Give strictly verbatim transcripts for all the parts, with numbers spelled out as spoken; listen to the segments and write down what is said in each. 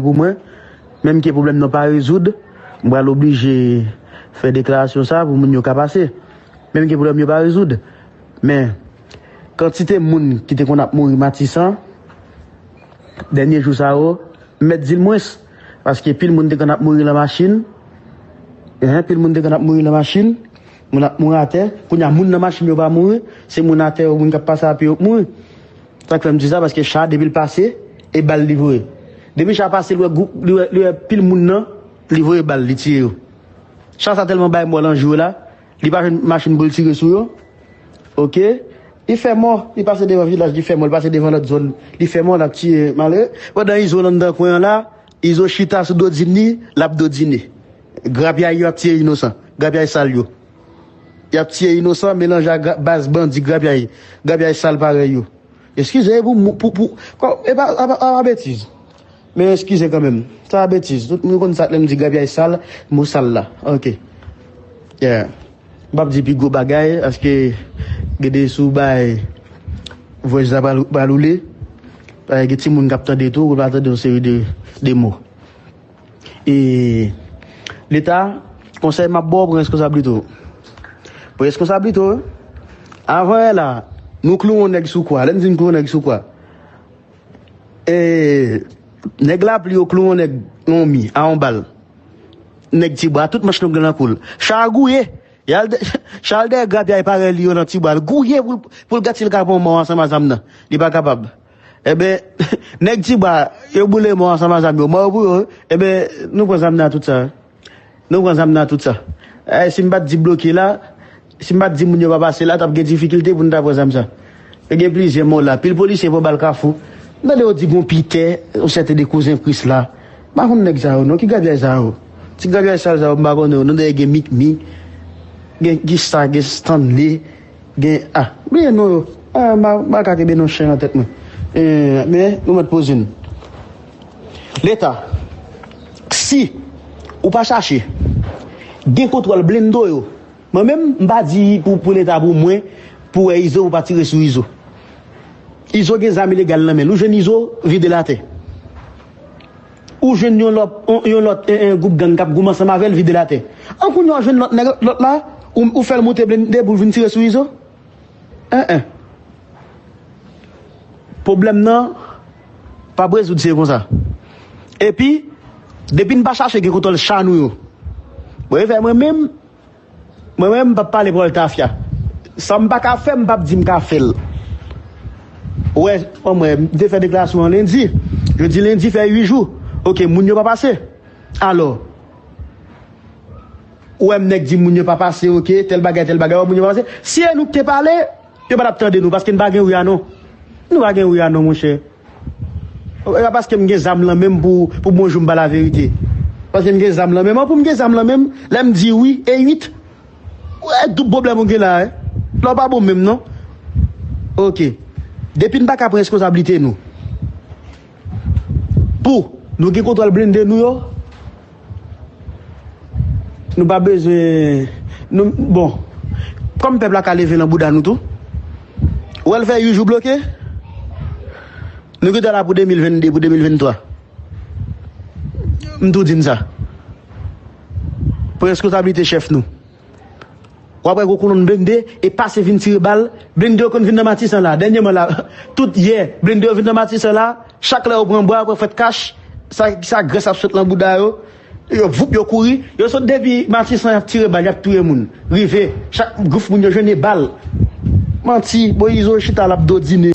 pou mwen. Menm ke pwoblèm nan pa rezoud, m pral oblije fè deklarasyon sa pou moun yo ka pase. Menm ke pwoblèm yo pa rezoud. Men, kantite moun ki te konn ap mouri Matisan, dènye jou sa yo, m mèt di l mwens. Paske pil moun te konn ap mouri lan machin. Hein, pil moun te konn ap mouri lan machin. Moun ap mouri atè. Kounye a, moun nan machin yo pa mouri. Se moun atè yo, moun k ap pase a pye yo k mouri. Sa k fè m di sa, paske cha, depi l pase, e bal li voye. Depi cha pase, li wè gwoup, li wè, li wè pil moun nan, li voye bal, li tiye yo. Cha sa tèlman bay mò lan jou la, li pa jwenn machin pou l tire sou yo. Oke? Li fè mò, li pase devan vilaj, li fè mò, li pase devan lòt zòn, li fè mò, l ap tiye malere. Pandan Izo anndan kwen an la, Izo chita sou dodin li, l ap dodine. Grapyay yo ap tiye inosan, grapyay sal yo. Y ap tiye inosan, melanje ak gra- baz bandi grapyay, grapyay sal parèy yo. Eskize pou, pou, pou, kò- e pa, a pa, a pa betiz. Men eskize kanmenm. Sa pa betiz. Tout moun konn sa lè m di grapyay sal, mo sal la. Oke. Yeah. M p ap di pi gwo bagay, paske gede sou bay vwèj la pral, pral woule. Paske gen timoun k ap tande tou, pou pa tande yon seri de, de mo. E Leta, konsèy m ap ba w, pran reskonsablite w. Pran reskonsablite w. Avan yè la, nou klouwe yon nèg sou kwa. Lè m di n klouwe yon nèg sou kwa, e, nèg lapli yo klouwe yon nèg yon mi a yon bal. Nèg Tibwa, tout manch long lan kou l. Cha a gouye. Y al de- Cha al dèyè grapyay parèy li yo nan Tibwa. L gouye pou l, pou l gad si l ka pran mò ansanm a zam nan. Li pa kapab. Enben, nèg Tibwa, yo boule mò ansanm a zam yo. Mò yo pou yo. Enben, nou pran zam nan tout sa. Nou pran zam nan tout sa. Eh, si m pa t di bloke la, si m pa t di moun yo pa pase la, t ap gen difikilte pou n ta pran zam sa. Yo gen plizyè mò la. Pil polisye pran bal Kafou. M tande yo di gon Pitè, yon sèten de kouzen Prisla. M pa konn nèg sa yo, non. Ki grapyay sa yo? Ti grapyay sal sa yo, m pa konnen yo. Non, dèyè gen Mikmi, gen Gista, gen Stanley, gen, ah, bliye non yo. Ah, m pa, m pa ka kenbe non chen nan tèt mwen. Eh, men, nou mèt poze n. Leta, si ou pa chache gen kontwòl blende yo, mwen menm, m pa di pou, pou Leta, pou mwen, pou wè Izo, pou pa tire sou Izo. Izo gen zam ilegal nan men l. Ou jwenn Izo, vide l atè. Ou jwenn yon lòt, yon, yon lòt, en, en, gwoup gang k ap goumen ansanm avè l, vide l atè. An kounye a, ou jwenn lòt nèg, lòt la, ou, ou fè l moute blende pou l vin tire sou Izo? En, en. Pwoblèm nan p ap rezoud se konsa. Epi, depi n pa chache gen kontwòl cha nou yo, bon, e fè mwen menm, mwen menm, m p ap pale pawòl tafya. Sa m pa ka fè, m p ap di m ka fè l. Ou wè, kòm wè, m te fè deklarasyon an lendi. Jodi lendi fè uit jou. Oke, moun yo pa pase. Alò, ou wè m nèg di moun yo pa pase, oke, tèl bagay, tèl bagay, wè moun yo pa pase. Si e nou ki te pale, yo pa t ap tande nou, paske n pa gen wi a non. Nou pa gen wi a non, monchè. E pa paske m gen zam lan men m pou, pou bonjou m pa laverite. Paske m gen zam lan men m, an pou m gen zam lan men m, lè m di wi, e uit. Ou wè doub pwoblèm ou gen la, wi. Lè w pa bon menm, non. Oke. Depi n pa ka pran reskonsablite nou. Pou nou gen kontwòl blende nou yo, nou pa bezwen, nou, bon, kòm pèp la ka leve nan bouda nou tou, ou wè l fè uit jou bloke, nou gentan la pou de mil venn de, pou de mil venn twa. M tou di n sa. Pran reskonsablite chèf nou. W ap wè gwo kolonn blende e pase vin tire bal. Blende yo konn vin nan Matisan la. Dènyèman la, tout yè, blende yo vin nan Matisan la. Chak lè yo pran bwa, yo pran fèt kach, sa, sa grès ap sot lan bouda yo. Yo voup, yo kouri. Yo sot depi Matisan, y ap tire bal, y ap touye moun. Rive, chak grenn moun yo jwenn e bal. Manti, bon, Izo chita, l ap dodine.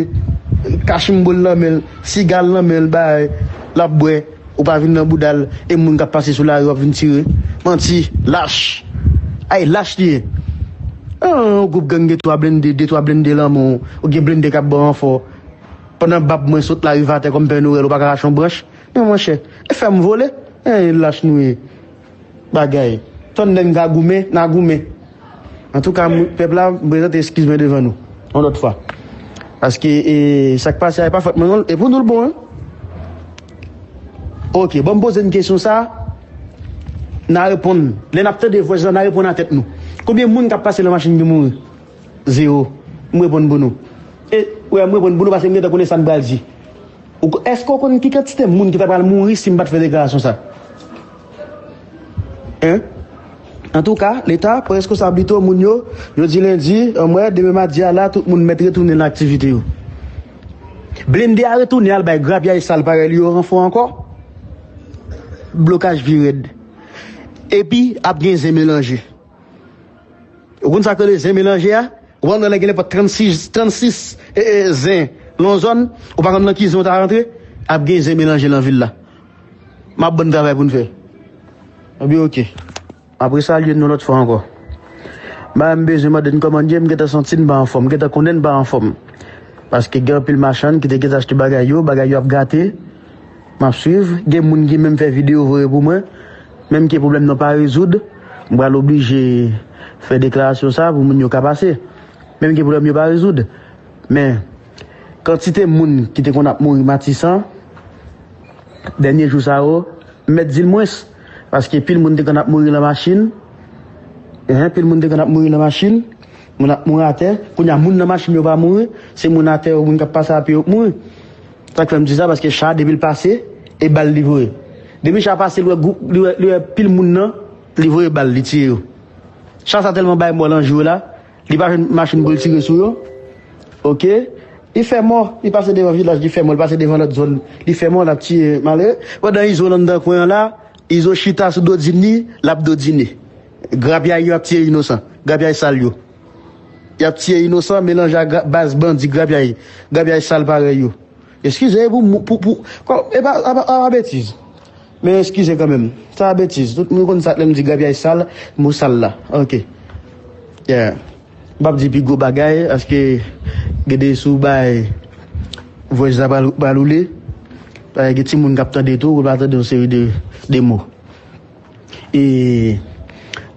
Kachimbo l nan men l, siga l nan men l, bay, l ap bwè. Ou pa vin nan bouda l, e moun k ap pase sou lari w ap vin tire. Manti, lach. Ay, lach li ye. Ah, yon gwoup gang gen twa blende, de twa blende lan men w, ou gen blende k ap ba w ranfò. Pandan bab mwen sot larive atè kòm Pè Noyèl, ou pa ka rache yon branch. Men monchè, e fè m vole. En, lach nou ye. Bagay. Tann lè n ka goumen, n a goumen. Antouka, m- pèp la, m prezante eskiz mwen devan nou. Yon lòt fwa. Paske, e, sa k pase a, e pa fòt mwen, non, e pou nou l bon, wi. Oke, bon, m poze n kesyon sa, n a reponn. Lè n ap tande vwèj la, n a reponn a tèt nou. Konbyen moun k ap pase nan machin ki mouri? Zewo. M reponn pou nou. E, wè, m reponn pou nou paske m gentan konnen sa n pral di. Ou ko- Èske w konn ki kantite moun ki ta pral mouri si m pa t fè deklarasyon sa? Hein? Antouka, Leta pran reskonsablite w, moun yo, jodi lendi, anmwè, demen madi a la, tout moun mèt retounen nan aktivite yo. Blende a retounen al bay grapyay sal parèy li yo ranfò ankò. Blokaj pi rèd. Epi, ap gen zen melanje. Ou konn sa k rele zen melanje a? Ou konn lè gen nenpòt trannsis, trannsis e, e, zen nan yon zòn, ou pa konn nan ki zen ou ta rantre, ap gen zen melanje nan vil la. M ap ban n travay pou n fè. Ebyen, oke. M ap resalye n yon lòt fwa ankò. M pa menm bezwen mande n kòman n ye, m gentan santi n pa anfòm, m gentan konnen n pa anfòm. Paske gen anpil machann ki te gentan achte bagay yo, bagay yo ap gate. M ap swiv. Gen moun ki menm fè videyo voye pou mwen. Menm ke pwoblèm nan pa rezoud, m pral oblije fè deklarasyon sa pou moun yo ka pase. Menm ke pwoblèm yo pa rezoud. Men, kantite moun ki te konn ap mouri Matisan, dènye jou sa yo, m mèt di l mwens. Paske pil moun te konn ap mouri nan machin. Hein, pil moun te konn ap mouri nan machin. Moun ap mouri atè. Kounye a, moun nan machin yo pa mouri. Se moun atè yo, moun k ap pase a pye yo k mouri. Sa k fè m di sa, paske cha, depi l pase, e bal li voye. Depi cha pase, li wè gwoup, li wè, li wè pil moun nan, li voye bal, li tiye yo. Cha sa tèlman bay mò nan jou la, li pa jwenn machin pou l tire sou yo. Oke? Li fè mò, li pase devan vilaj, li fè mò, li pase devan lòt zòn, li fè mò, l ap tiye malere. Pandan Izo nan anndan kwen an la, Izo chita sou dodin li, l ap dodine. Grapyay yo ap tiye inosan, grapyay sal yo. Y ap tiye inosan, melanje ak gra- baz bandi grapyay, grapyay sal parèy yo. Eskize pou, pou, pou, kò- e pa, a pa, a pa betiz. Men eskize kanmenm. Sa a betiz. Tout moun konn sa lè m di grapyay sal, mo sal la. Oke. Yeah. M p ap di pi gwo bagay, paske gen de sou bay vwèj la pral, pral oule. Paske gen timoun k ap tande tou, ou pa tande yon seri de, de mo. E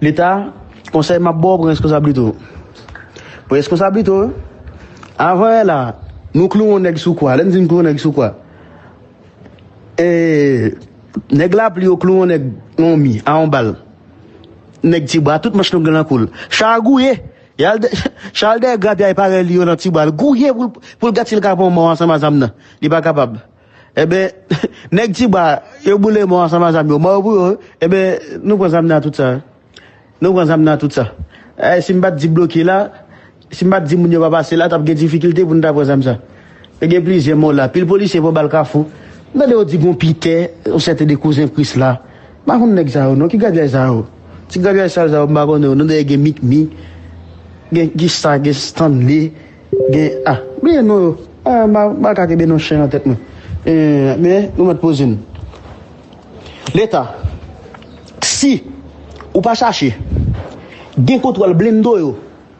Leta, konsèy m ap ba w, pran reskonsablite w. Pran reskonsablite w. Avan yè la, nou klouwe yon nèg sou kwa. Lè n di n klouwe yon nèg sou kwa, e, nèg lapli yo klouwe yon nèg nan yon mi, a yon bal. Nèg Tibwa, tout manch longue nan kou l. Cha a gouye. Y al dè- Cha al dèyè grapyay parèy li yo nan Tibwa. L gouye pou l, pou l gad si l ka pran mò ansanm a zam nan. Li pa kapab. Enben, nèg Tibwa, yo boule mò ansanm a zam yo. Mò yo pou yo. Enben, nou pran zam nan tout sa. Nou pran zam nan tout sa. Eh, si m pa t di bloke la, si m pa t di moun yo pa pase la, t ap gen difikilte pou n ta pran zam sa. Yo gen plizyè mò la. Pil polisye pran bal Kafou. M tande yo di gon Pitè, yon sèten de kouzen Prisla. M pa konn nèg sa yo, non. Ki grapyay sa yo? Ti grapyay sal sa yo, m pa konnen yo. Non, dèyè gen Mikmi, gen Gista, gen Stanley, gen, ah, bliye non yo. Ah, m pa, m pa ka kenbe non chen nan tèt mwen. Eh, men, nou mèt poze n. Leta, si ou pa chache gen kontwòl blende yo,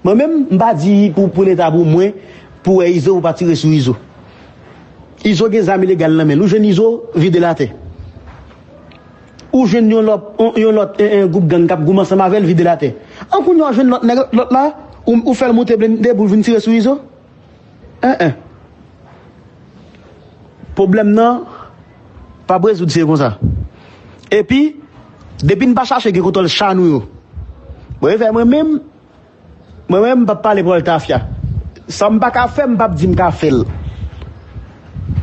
mwen menm, m pa di pou, pou Leta, pou mwen, pou wè Izo, pou pa tire sou Izo. Izo gen zam ilegal nan men l. Ou jwenn Izo, vide l atè. Ou jwenn yon lòt, yon, yon lòt, en, en, gwoup gang k ap goumen ansanm avè l, vide l atè. An kounye a, ou jwenn lòt nèg, lòt la, ou, ou fè l moute blende pou l vin tire sou Izo? En, en. Pwoblèm nan p ap rezoud, se konsa. Epi, depi n pa chache gen kontwòl cha nou yo, bon, e fè mwen menm, mwen menm, m p ap pale pawòl tafya. Sa m pa ka fè, m p ap di m ka fè l.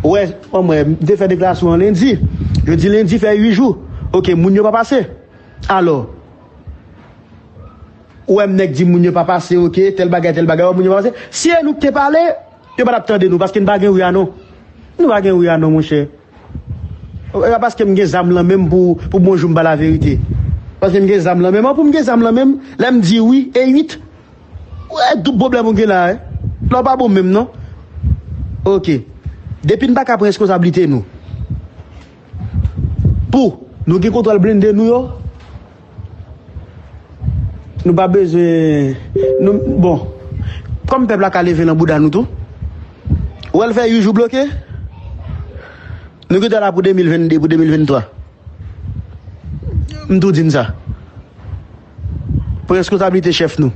Ou wè, anmwè, m te fè deklarasyon an lendi. Jodi lendi fè uit jou. Oke, moun yo pa pase. Alò, ou wè m nèk di moun yo pa pase, oke, tèl bagay, tèl bagay, ou wè moun yo pa pase. Si e nou k te pale, yo pa t ap tande nou, paske n pa gen wi a non. Nou pa gen wi a non, monchè. E pa paske m gen zam lan men m pou, pou bonjou m pa laverite. Paske m gen zam lan men m. An pou m gen zam lan men m, lè m di wi, e uit. Ou wè tout pwoblèm ou gen la, wi. Lè w pa bon menm, non. Oke. Depi n pa ka pran reskonsablite nou. Pou nou gen kontwòl blende nou yo, nou pa bezwen, nou, bon, kòm pèp la ka leve nan bouda nou tou, ou wè l fè uit jou bloke, nou gentan la pou de mil venn de, pou de mil venn twa. M tou di n sa. Pran reskonsablite chèf nou.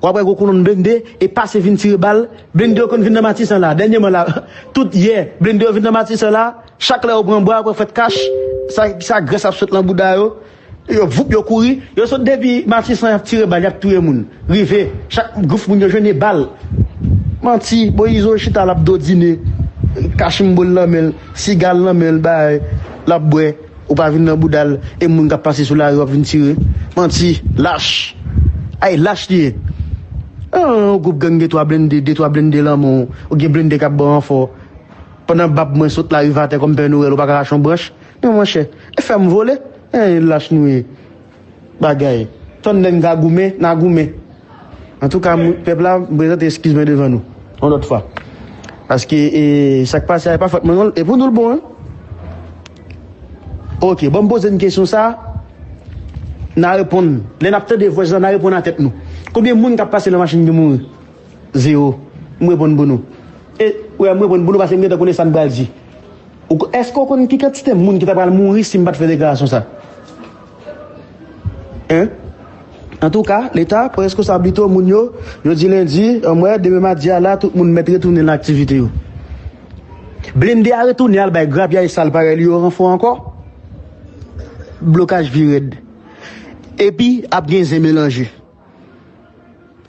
W ap wè gwo kolonn blende e pase vin tire bal. Blende yo konn vin nan Matisan la. Dènyèman la, tout yè, blende yo vin nan Matisan la. Chak lè yo pran bwa, yo pran fèt kach, sa, sa grès ap sot nan bouda yo. Yo voup, yo kouri. Yo sot depi Matisan, y ap tire bal, y ap touye moun. Rive, chak gwouf moun yo jwenn e bal. Manti, bon, Izo chita l ap dodine. kachimbo l nan men l, siga l nan men l, bay, l ap bwè, ou pa vin nan bouda l, e moun k ap pase sou lari w ap vin tire. Manti, lach. Ay, lach li ye. Ah, yon gwoup gang gen twa blende, de twa blende lan men w, ou gen blende k ap ba w ranfò. Pandan bab mwen sot larive atè kòm Pè Nwèl, ou pa ka rache yon branch. Men monchè, e fè m vole. E lach nou ye. Bagay. Tann lè n ka goumen, n a goumen. Antouka, moun, pèp la, m prezante eskiz mwen devan nou. Yon lòt fwa. Paske, e, sa k pase a, e pa fòt mwen, non, e pou nou l bon, wi. Ok, bon, m poze n kesyon sa, n a reponn. Lè n ap tande vwès lan, n a reponn a tèt nou. Konbyen moun k ap pase nan machin ki mouri? Zewo. M reponn pou nou. E, wè, m reponn pou nou paske m gentan konnen sa n pral di. Ou ko-, èske w konn ki kantite moun ki ta pral mouri si m pa t fè deklarasyon sa? Hein? Antouka, Leta pran reskonsablite w, moun yo, jodi lendi, anmwè, demen madi a la, tout moun mèt retounen nan aktivite yo. Blende a retounen al bay grapyay sal parèy li yo ranfò ankò. Blokaj pi rèd. Epi, ap gen zen melanje.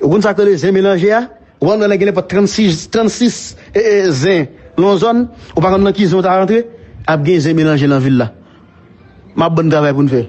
Ou konn sa k rele zen melanje a? Ou pa konn lè gen nenpòt trannsis, trannsis, e, e, zen nan yon zòn, ou pa konn nan ki zen w ta rantre, ap gen zen melanje nan vil la. M ap ban n travay pou n fè.